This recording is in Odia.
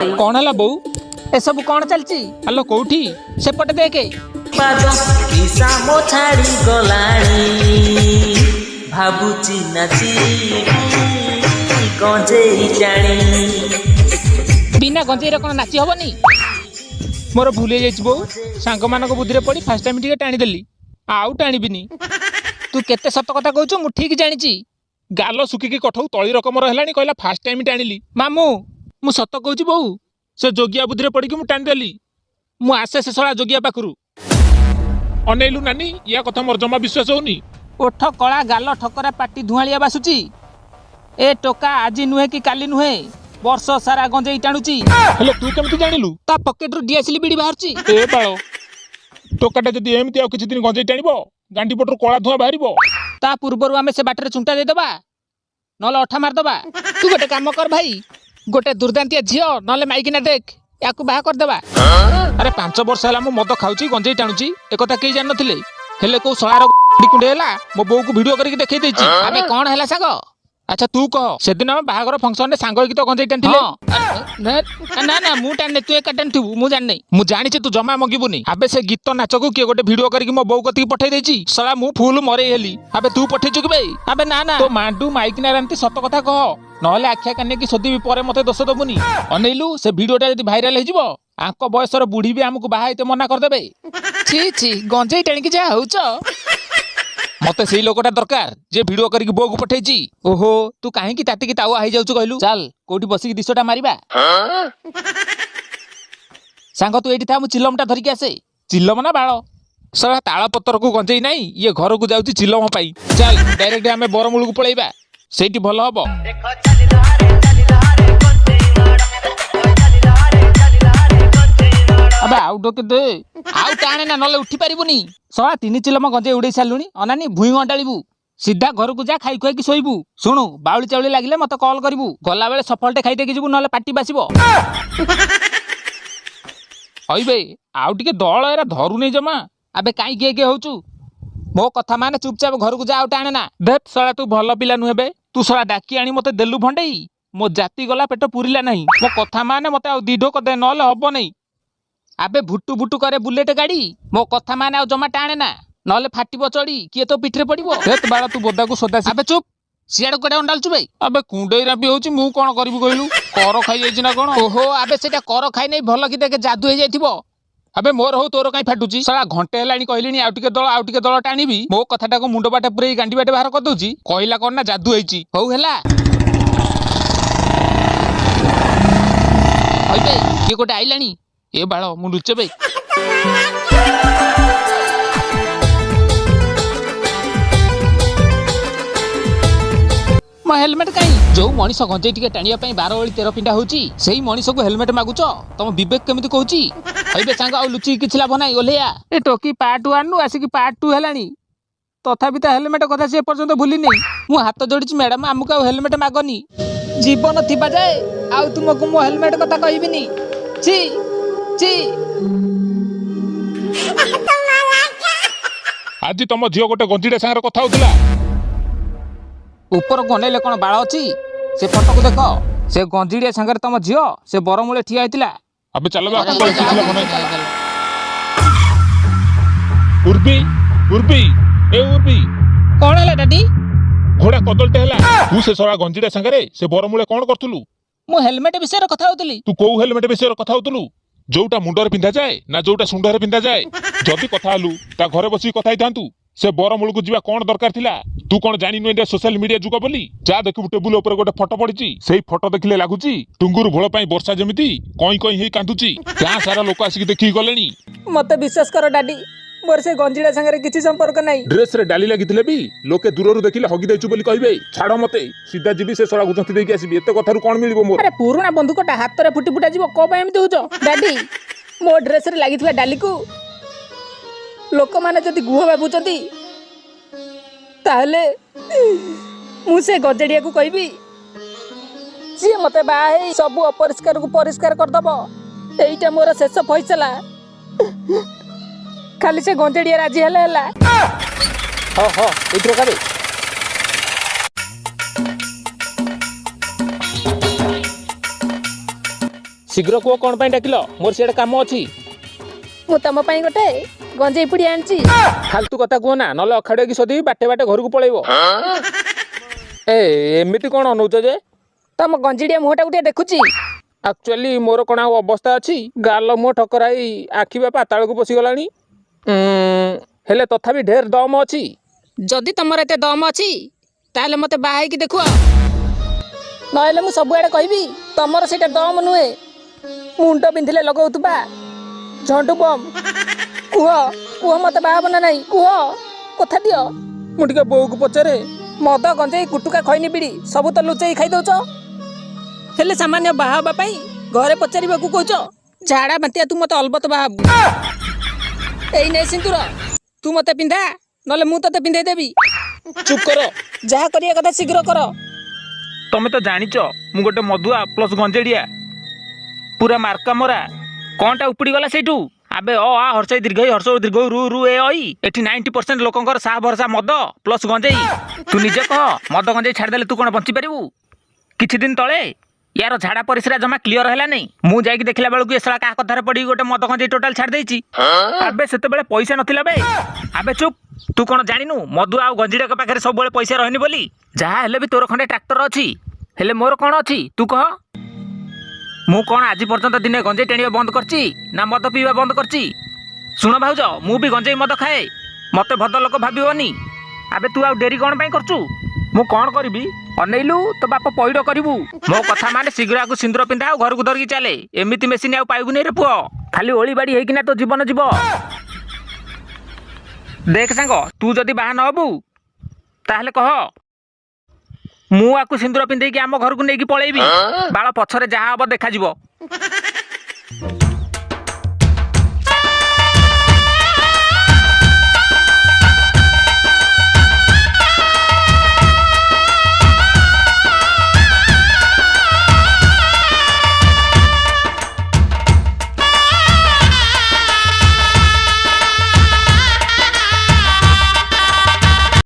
କଣ ହେଲା ବୋଉ? ଏସବୁ କଣ ଚାଲିଛି? ଆଲୋ କୋଉଠି? ସେପଟେ ଦେଖେ। ପାଦ ନିଶା ମୋ ଛାଡ଼ି ଗଲାଣି, ଭାବୁଛି ନାଚିବି ଗଞ୍ଜେଇ ଟାଣି। ବିନା ଗଞ୍ଜେଇରେ କଣ ନାଚି ହବନି? ମୋର ଭୁଲ ହେଇଯାଇଛି ବୋଉ, ସାଙ୍ଗମାନଙ୍କ ବୁଦ୍ଧିରେ ପଡି ଫାର୍ଷ୍ଟ ଟାଇମ୍ ଟିକେ ଟାଣିଦେଲି, ଆଉ ଟାଣିବିନି। ତୁ କେତେ ସତ କଥା କହୁଛୁ ମୁଁ ଠିକ ଜାଣିଛି। ଗାଲ ଶୁଖିକି କଠଉ ତଳି ରକମର ହେଲାଣି, କହିଲା ଫାର୍ଷ୍ଟ ଟାଇମ୍ ଟାଣିଲି। ମାମୁଁ, ମୁଁ ସତ କହୁଛି ବୋଉ, ସେ ଯୋଗିଆ ବୁଦ୍ଧିରେ ପଡିକି ମୁଁ ଟାଣିଦେଲି। ମୁଁ ଆସେ ସେ ଶଳା ଯୋଗିଆ ପାଖରୁ। ଅନେଇଲୁ ନାନୀ, ୟା କଥା ମୋର ଜମା ବିଶ୍ୱାସ ହଉନି। ଓଠ କଳା, ଗାଲ ଠକରା, ପାଟି ଧୁଆଁଳିଆ ବାସୁଛି। ଏ ଟୋକା ଆଜି ନୁହେଁ କି କାଲି ନୁହେଁ, ବର୍ଷ ସାରା ଗଞ୍ଜେଇ ଟାଣୁଛି। ହେଲେ ତୁ କେମିତି ଜାଣିଲୁ? ତା ପକେଟରୁ ଡିଆସିଲି ବିଡି ବାହାରୁଛି। ଏ ବାଳ ଟୋକାଟା ଯଦି ଏମିତି ଆଉ କିଛି ଦିନ ଗଞ୍ଜେଇ ଟାଣିବ, ଗାଣ୍ଡି ପଟରୁ କଳା ଧୂଆଁ ବାହାରିବ। ତା ପୂର୍ବରୁ ଆମେ ସେ ବାଟରେ ଚୁଣ୍ଟା ଦେଇଦବା, ନହେଲେ ଅଠା ମାରିଦବା। ତୁ ଗୋଟେ କାମ କର ଭାଇ, ଗୋଟେ ଦୁର୍ଦାନ୍ତିଆ ଝିଅ ନହେଲେ ମାଇକିନା ଦେଖ, ୟାକୁ ବାହା କରିଦେବା। ଆରେ 5 ବର୍ଷ ହେଲା ମୁଁ ମଦ ଖାଉଛି, ଗଞ୍ଜେଇ ଟାଣୁଛି, ଏକଥା କେହି ଜାଣିନଥିଲେ। ହେଲେ କୋଉ ଶଳାର କୁଣ୍ଡେଇ ହେଲା ମୋ ବୋଉକୁ ଭିଡିଓ କରିକି ଦେଖେଇ ଦେଇଛି। ଆବେ କଣ ହେଲା ସାଙ୍ଗ? ଆଚ୍ଛା ତୁ କହ, ସେଦିନ ଆମେ ବାହାଘର ଫଙ୍କସନରେ ସାଙ୍ଗ ହେଇକି ତ ଗଞ୍ଜେଇ ଟାଣିଥିଲେ? ହଁ। ନା ନା, ମୁଁ ଟାଣିନି, ତୁ ଏକା ଟାଣିଥିବୁ, ମୁଁ ଜାଣିନି। ମୁଁ ଜାଣିଛି ତୁ ଜମା ମଗିବୁନି। ଆବେ ସେ ଗୀତ ନାଚକୁ କିଏ ଗୋଟେ ଭିଡିଓ କରିକି ମୋ ବୋଉ କତିକି ପଠେଇ ଦେଇଛି। ଶଳା ମୁଁ ଫୁଲ ମରେଇ ହେଲି। ଆବେ ତୁ ପଠେଇଛୁ କି ବେ? ଆବେ ନା ନା। ତୋ ମାଣ୍ଡୁ ମାଇକିନା ରାନ୍ତି, ସତ କଥା କହ, ନହେଲେ ଆଖିଆ କାନିକି ଶୋଧିବି, ପରେ ମତେ ଦୋଷ ଦବୁନି। ଅନେଇଲୁ, ସେ ଭିଡିଓଟା ଯଦି ଭାଇରାଲ ହେଇଯିବ, ଆଙ୍କ ବୟସର ବୁଢୀ ବି ଆମକୁ ବାହା ହେଇତେ ମନା କରିଦେବେ। ଛି ଛି, ଗଞ୍ଜେଇ ଟାଣିକି ଯାହା ହଉଛ। ମତେ ସେଇ ଲୋକଟା ଦରକାର ଯେ ଭିଡିଓ କରିକି ବୋଉକୁ ପଠେଇଛି। ଓହୋ, ତୁ କାହିଁକି ତାତିକି ତାୱା ହେଇଯାଉଛୁ କହିଲୁ? ଚାଲ କୋଉଠି ବସିକି ଦିଶଟା ମାରିବା। ସାଙ୍ଗ ତୁ ଏଇଠି ଥା, ମୁଁ ଚିଲମଟା ଧରିକି ଆସେ। ଚିଲମ ନା ବାଳ, ଶଳା ତାଳ ପତ୍ରକୁ ଗଞ୍ଜେଇ ନାହିଁ, ଇଏ ଘରକୁ ଯାଉଛି ଚିଲମ ପାଇଁ। ଚାଲ ଡାଇରେକ୍ଟ ଆମେ ବରମୂଳକୁ ପଳେଇବା, ସେଇଠି ଭଲ ହବ। ଆବେ ଆଉ ଡୋକେ ଦେ। ଆଉ ଟାଣେ ନା, ନହେଲେ ଉଠି ପାରିବୁନି। ଶଳା 3 ଚିଲମ ଗଞ୍ଜେଇ ଉଡେଇ ସାରିଲୁଣି। ଅନାନି ଭୁଇଁ ଅଣ୍ଡାଳିବୁ, ସିଧା ଘରକୁ ଯା, ଖାଇ ଖୁଆଇକି ଶୋଇବୁ। ଶୁଣୁ, ବାଉଳି ଚାଉଳି ଲାଗିଲେ ମତେ କଲ୍ କରିବୁ। ଗଲାବେଳେ ସଫଳଟେ ଖାଇ ଦେଇକି ଯିବୁ, ନହେଲେ ପାଟି ବାସିବ। ହଇବେ ଆଉ ଟିକେ ଦଳ, ଏରା ଧରୁନି ଜମା। ଆବେ କାଇଁ କିଏ କିଏ ହଉଛୁ? ମୋ କଥା ମାନେ ଚୁପଚାପ ଘରକୁ ଯା, ଆଉ ଟାଣେ ନା। ଧେତ୍ ଶଳା, ତୁ ଭଲ ପିଲା ନୁହେଁ ବେ। ତୁ ଶଳା ଡାକି ଆଣି ମତେ ଦେଲୁ ଭଣ୍ଡେଇ, ମୋ ଜାତି ଗଲା ପେଟ ପୁରିଲା ନାହିଁ। ମୋ କଥା ମାନେ ମତେ ଆଉ ଦି ଢୋକ ଦେ, ନହେଲେ ହବ ନାହିଁ। ଆବେ ଭୁଟୁ ଭୁଟୁ କରେ ବୁଲେଟ ଗାଡି। ମୋ କଥା ମାନେ ଆଉ ଜମା ଟାଣେ ନା, ନହେଲେ ଫାଟିବ ଚଢି, କିଏ ତୋ ପିଠିରେ ପଡିବ। ଧେତ୍ ବାଳ, ତୁ ବୋଦାକୁ ସଦା। ଆବେ ଚୁପ୍, ସିଆଡେ କୁଆଡେ ଅଣ୍ଡାଳୁଛୁ ବେ? ଆବେ କୁଣ୍ଡେଇ ରାମ୍ପି ହଉଛି, ମୁଁ କଣ କରିବି କହିଲୁ? କର ଖାଇଯାଇଛି ନା କଣ? ଓହୋ, ଆବେ ସେଇଟା କର ଖାଇ ନେଇ, ଭଲ କି ଦେଖେ, ଯାଦୁ ହେଇଯାଇଥିବ। ଆବେ ମୋର ହଉ, ତୋର କାଇଁ ଫାଟୁଛି? ଶଳା ଘଣ୍ଟେ ହେଲାଣି କହିଲିଣି ଆଉ ଟିକେ ଦଳ, ଆଉ ଟିକେ ଦଳ ଟାଣିବି। ମୋ କଥାଟାକୁ ମୁଣ୍ଡ ବାଟେ ପୁରେଇ ଗାଣ୍ଡି ବାଟେ ବାହାର କରିଦଉଛି। କହିଲା କଣ ନା ଯାଦୁ ହେଇଛି। ହଉ ହେଲା। ହଇବେ, କିଏ ଗୋଟେ ଆଇଲାଣି। ଏ ବାଳ, ମୁଁ ଲୁଚେବେ। ମୋ ହେଲମେଟ କାଇଁ? ଯୋଉ ମଣିଷ ଗଞ୍ଜେଇ ଟିକେ ଟାଣିବା ପାଇଁ 12 ଓଳି 13 ପିଣ୍ଡା ହଉଛି, ସେଇ ମଣିଷକୁ ହେଲମେଟ ମାଗୁଛ? ତମ ବିବେକ କେମିତି କହୁଛି? ହଇବେ ସାଙ୍ଗ, ଆଉ ଲୁଚିକି କିଛି ଲାଭ ନାହିଁ, ଓହ୍ଲେଇଆ। ଏ ଟୋକି ପାର୍ଟ 1 ରୁ ଆସିକି ପାର୍ଟ 2 ହେଲାଣି, ତଥାପି ତା ହେଲମେଟ କଥା ସେ ଏପର୍ଯ୍ୟନ୍ତ ଭୁଲିନି। ମୁଁ ହାତ ଯୋଡ଼ିଛି ମ୍ୟାଡାମ, ଆମକୁ ଆଉ ହେଲମେଟ ମାଗନି। ଜୀବନ ଥିବା ଯାଏ ଆଉ ତୁମକୁ ମୋ ହେଲମେଟ କଥା କହିବିନି। ଛି ଛି। ଆଜି ତମ ଝିଅ ଗୋଟେ ଗଞ୍ଜିଟା ସାଙ୍ଗରେ କଥା ହଉଥିଲା। ଉପରକୁ ଅନେଇଲେ କଣ ବାଳ ଅଛି? ସେ ଫଟୋକୁ ଦେଖ, ସେ ଗଞ୍ଜିଡ଼ିଆ ସାଙ୍ଗରେ ତମ ଝିଅ ସେ ବରମୂଳେ ଠିଆ ହେଇଥିଲା। ଆବେ ଚାଲ ବେ, ଆକୁ କୁଆଡେ କିଛି ଲାଭ ନାହିଁ। ଉର୍ବି, ଉର୍ବି, ଏ ଉର୍ବି। କଣ ହେଲା ଡାଡି? ଘୋଡା କଦଳୀଟେ ହେଲା। ତୁ ସେ ଶଳା ଗଞ୍ଜିଟା ସାଙ୍ଗରେ ସେ ବରମୂଳେ କଣ କରୁଥିଲୁ? ମୁଁ ହେଲମେଟ ବିଷୟରେ କଥା ହଉଥିଲି। ତୁ କୋଉ ହେଲମେଟ ବିଷୟରେ କଥା ହଉଥିଲୁ? ଯୋଉଟା ମୁଣ୍ଡରେ ପିନ୍ଧାଯାଏ ନା ଯୋଉଟା ଶୁଣ୍ଢରେ ପିନ୍ଧାଯାଏ? ଯଦି କଥା ହେଲୁ ତା ଘରେ ବସିକି କଥା ହେଇଥାନ୍ତୁ, ସେ ବରମୂଳକୁ ଯିବା କଣ ଦରକାର ଥିଲା? ତୁ କଣ ଜାଣିନୁ ଏଇଟା ସୋସିଆଲ ମିଡିଆ ଯୁଗ ବୋଲି? ଯା ଦେଖିବୁ ଟେବୁଲ ଉପରେ ଗୋଟେ ଫଟୋ ପଡିଛି, ସେଇ ଫଟୋ ଦେଖିଲେ ଲାଗୁଛି ଟୁଙ୍ଗୁରୁ ଭୋଳ ପାଇଁ ବର୍ଷା ଯେମିତି କଇଁ କଇଁ ହେଇ କାନ୍ଦୁଛି। ଗାଁ ସାରା ଲୋକ ଆସିକି ଦେଖିକି ଗଲେଣି। ମତେ ବିଶ୍ୱାସ କର ଡାଡି, ମୋର ସେ ଗଞ୍ଜିଡ଼ା ସାଙ୍ଗରେ କିଛି ସମ୍ପର୍କ ନାହିଁ। ଡ୍ରେସରେ ଡାଲି ଲାଗିଥିଲେ ବି ଲୋକେ ଦୂରରୁ ଦେଖିଲେ ହଗି ଦେଇଛୁ ବୋଲି କହିବେ। ଛାଡ ମତେ, ସିଧା ଯିବି ସେ ଶଳାକୁ ଜନ୍ତି ଦେଇକି ଆସିବି। ଏତେ କଥାରୁ କଣ ମିଳିବ ମୋର? ଆରେ ପୁରୁଣା ବନ୍ଧୁକଟା ହାତରେ ଫୁଟି ଫୁଟା ଯିବ, କଣ ପାଇଁ ଏମିତି ହଉଛ? ଡାଡି, ମୋ ଡ୍ରେସରେ ଲାଗିଥିବା ଡାଲିକୁ ଲୋକମାନେ ଯଦି ଗୁହ ଭାବୁଛନ୍ତି, ତାହେଲେ ମୁଁ ସେ ଗଜେଡ଼ିଆକୁ କହିବି, ସିଏ ମତେ ବାହା ହେଇ ସବୁ ଅପରିଷ୍କାରକୁ ପରିଷ୍କାର କରିଦବ। ଏଇଟା ମୋର ଶେଷ ଫଇସଲା। ଖାଲି ସେ ଗଞ୍ଜେଡ଼ିଆ ରାଜି ହେଲେ ହେଲା। ହଁ ହଁ, ଏଇଠି ରଖାବେ। ଶୀଘ୍ର କୁହ କ'ଣ ପାଇଁ ଡାକିଲ, ମୋର ସିଆଡ଼େ କାମ ଅଛି। ମୁଁ ତମ ପାଇଁ ଗୋଟେ ଗଞ୍ଜେଇ ପୁଡ଼ି ଆଣିଛି। ଫାଲତୁ କଥା କୁହ ନା, ନହେଲେ ଅଖାଡିକି ସୋଧିବି, ବାଟେ ବାଟେ ଘରକୁ ପଳେଇବ। ଏ ଏମିତି କ'ଣ ଅନଉଛ ଯେ? ତମ ଗଞ୍ଜିଡ଼ିଆ ମୁହଁଟାକୁ ଟିକେ ଦେଖୁଛି। ଆକ୍ଚୁଆଲି ମୋର କ'ଣ ଆଉ ଅବସ୍ଥା ଅଛି? ଗାଲ ମୁହଁ ଠକରା ହେଇ ଆଖି ବା ପାତାଳକୁ ପଶିଗଲାଣି। ହେଲେ ତଥାପି ଢେର ଦମ ଅଛି। ଯଦି ତମର ଏତେ ଦମ ଅଛି ତାହେଲେ ମତେ ବାହା ହେଇକି ଦେଖୁଅ, ନହେଲେ ମୁଁ ସବୁଆଡ଼େ କହିବି ତମର ସେଇଟା ଦମ ନୁହେଁ, ମୁଣ୍ଡ ବିନ୍ଧିଲେ ଲଗାଉଥିବା ଝଣ୍ଡୁ ବମ୍। କୁହ କୁହ, ମତେ ବାହା ହବ ନା ନାହିଁ? କୁହ, କଥା ଦିଅ। ମୁଁ ଟିକେ ବୋଉକୁ ପଚାରେ। ମଦ, ଗଞ୍ଜେଇ, ଗୁଟୁକା, ଖଇନି, ବିଡ଼ି ସବୁ ତ ଲୁଚେଇ ଖାଇଦଉଛ, ହେଲେ ସାମାନ୍ୟ ବାହା ହେବା ପାଇଁ ଘରେ ପଚାରିବାକୁ କହୁଛ। ଝାଡ଼ା ବାନ୍ତିଆ, ତୁ ମତେ ଅଲବତ ବାହା ହବୁ। ଏଇ ନେ ସିନ୍ଦୁର, ତୁ ମତେ ପିନ୍ଧା, ନହେଲେ ମୁଁ ତତେ ପିନ୍ଧେଇ ଦେବି। ଚୁପ୍ କର। ଯାହା କରିବା କଥା ଶୀଘ୍ର କର। ତମେ ତ ଜାଣିଛ ମୁଁ ଗୋଟେ ମଦୁଆ ପ୍ଲସ୍ ଗଞ୍ଜେଡ଼ିଆ, ପୁରା ମାର୍କା ମରା। କ'ଣଟା ଉପୁଡ଼ିଗଲା ସେଇଠୁ? ଆବେ ଅ ଆ ହର୍ଷେଇ ଦୀର୍ଘଇ ହର୍ଷ ଦୀର୍ଘ ରୁ ରୁ ଏ ଐ। ଏଠି 90% ଲୋକଙ୍କର ସାହା ଭରସା ମଦ ପ୍ଲସ୍ ଗଞ୍ଜେଇ। ତୁ ନିଜେ କହ, ମଦ ଗଞ୍ଜେଇ ଛାଡ଼ିଦେଲେ ତୁ କ'ଣ ବଞ୍ଚିପାରିବୁ? କିଛି ଦିନ ତଳେ ୟାର ଝାଡ଼ା ପରିସ୍ରା ଜମା କ୍ଲିୟର ହେଲାନି। ମୁଁ ଯାଇକି ଦେଖିଲା ବେଳକୁ ଏ ଶଳା କାହା କଥାରେ ପଡ଼ିକି ଗୋଟେ ମଦ ଗଞ୍ଜେଇ ଟୋଟାଲ ଛାଡ଼ି ଦେଇଛି। ଆବେ ସେତେବେଳେ ପଇସା ନଥିଲା ବେ। ଆବେ ଚୁପ୍, ତୁ କ'ଣ ଜାଣିନୁ ମଦୁଆ ଆଉ ଗଞ୍ଜିଡ଼ାଙ୍କ ପାଖରେ ସବୁବେଳେ ପଇସା ରହେନି ବୋଲି? ଯାହା ହେଲେ ବି ତୋର ଖଣ୍ଡେ ଟ୍ରାକ୍ଟର ଅଛି, ହେଲେ ମୋର କ'ଣ ଅଛି ତୁ କହ? ମୁଁ କ'ଣ ଆଜି ପର୍ଯ୍ୟନ୍ତ ଦିନେ ଗଞ୍ଜେଇ ଟାଣିବା ବନ୍ଦ କରିଛି ନା ମଦ ପିଇବା ବନ୍ଦ କରିଛି? ଶୁଣ ଭାଉଜ, ମୁଁ ବି ଗଞ୍ଜେଇ ମଦ ଖାଏ, ମତେ ଭଦ୍ର ଲୋକ ଭାବିବନି। ଆବେ ତୁ ଆଉ ଡେରି କ'ଣ ପାଇଁ କରୁଛୁ? ମୁଁ କ'ଣ କରିବି? ଅନେଇଲୁ, ତୋ ବାପ ପଇଡ଼ କରିବୁ। ମୋ କଥା ମାନେ, ଶୀଘ୍ର ଆକୁ ସିନ୍ଦୁର ପିନ୍ଧା ଆଉ ଘରକୁ ଧରିକି ଚାଲେ। ଏମିତି ମେସିନ୍ ଆଉ ପାଇବୁନି ରେ ପୁଅ, ଖାଲି ଓଳି ବାଡ଼ି ହେଇକିନା ତୋ ଜୀବନ ଯିବ। ଦେଖ ସାଙ୍ଗ, ତୁ ଯଦି ବାହା ନ ହବୁ ତାହେଲେ କହ, ମୁଁ ଆକୁ ସିନ୍ଦୁର ପିନ୍ଧେଇକି ଆମ ଘରକୁ ନେଇକି ପଳେଇବି। ବାଳ ପଛରେ ଯାହା ହବ ଦେଖାଯିବ।